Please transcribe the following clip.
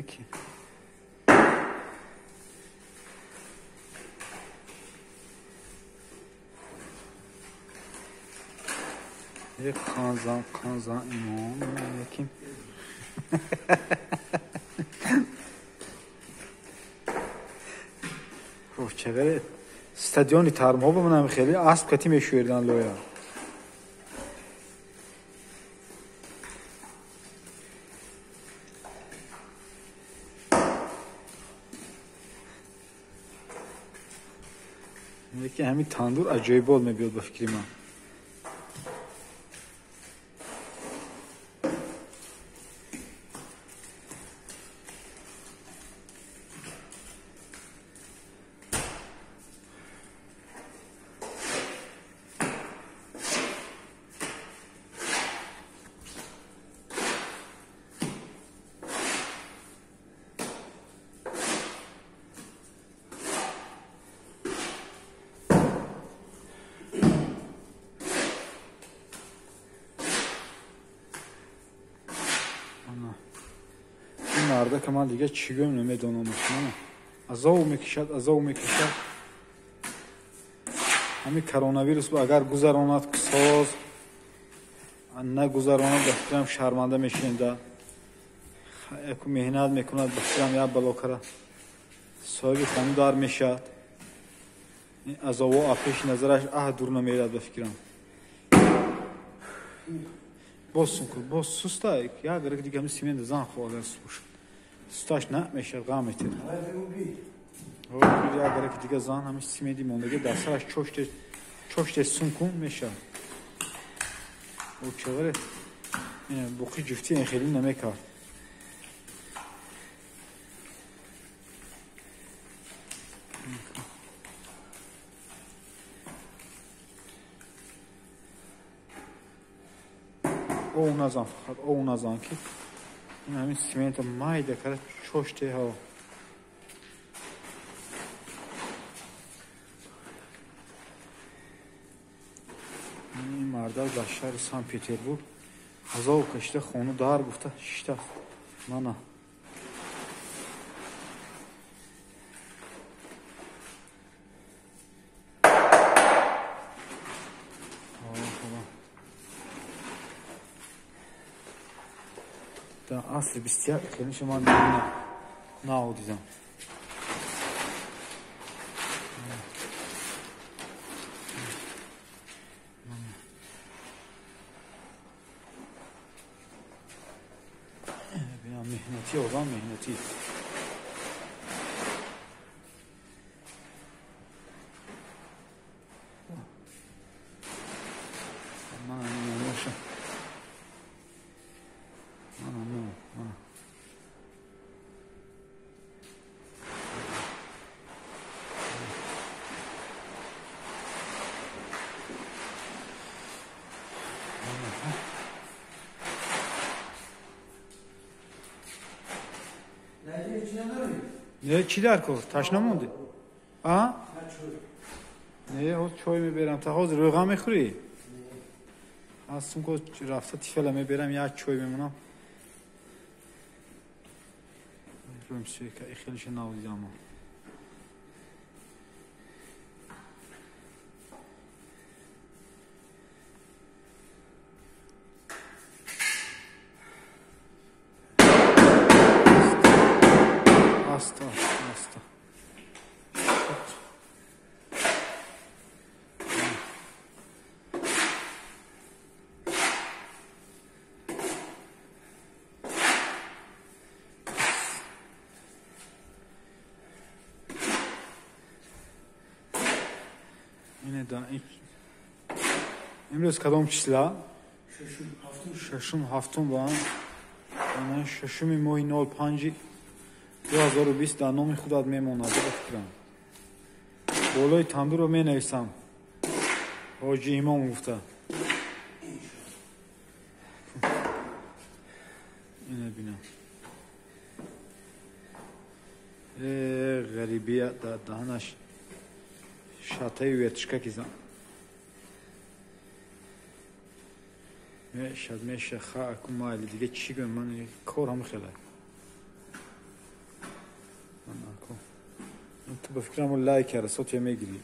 Яки як қанзан қанзан имом яки чағаре стадиони тармҳо ба манам хеле асп кати мешӯердан лоя. Яки ҳамин тандур аҷоибот мебиёд ба фикри ман. Мардака ман дига чӣ гӯям намедонам. Азоб мекашад, азоб мекашад. Ҳамин коронавирус агар гузаронад соз, нагузаронад ба фикрам шарманда мешинем да. Яку меҳнат мекунад ба фикрам як балокара соҳиби хона дар мешавад. Ин азобо аз пеши назараш аҳ дур намерад ба фикрам. Боз сунку, боз суста, як гирак дига ҳамин симента зан хо агар бошад. Сусташ намешавад, ғам метиҳад. Як гираки дига зан ҳамин сименти мондагӣ дар сараш чоште сун кун мешавад. Чағаре буқи ҷуфтӣ ин хеле намекард. Ов назан, фақат ов назан ки ин ҳамин симента майда карда чоште ҳаво. Ин мардак дар шаҳри Санкт Петербург азоб кашида хона дар гуфта шиштааст. Мана дар асри 21 хеле ман нав дидам. Меҳнатӣ одам, меҳнатӣ. Не, чӣ дар кор? Ташна мондӣ? А? Не, ҳоз чой меберам. Та ҳозир рӯға мехӯрӣ? Ҳастум ко рафта тифела меберам, як чой мемонам. Рӯмсӯка хелиша нав дидам. Аста, аста. Имрӯз кадом числа? Шашум, ҳафтум ба шашуми моҳи 05 2020 дар номи худат мемонад, ба фикрам. Болои тандурро менависам. Ҳоҷи Имом гуфта. Ина бинам. Ғарибия дар даҳанаш шатаи вертишка кизам. Мешад, меша, ха, аку майли, дига чӣ гӯям, ман кор ҳам хеле. Ту ба фикрам лайк кара, сотия мегирӣ.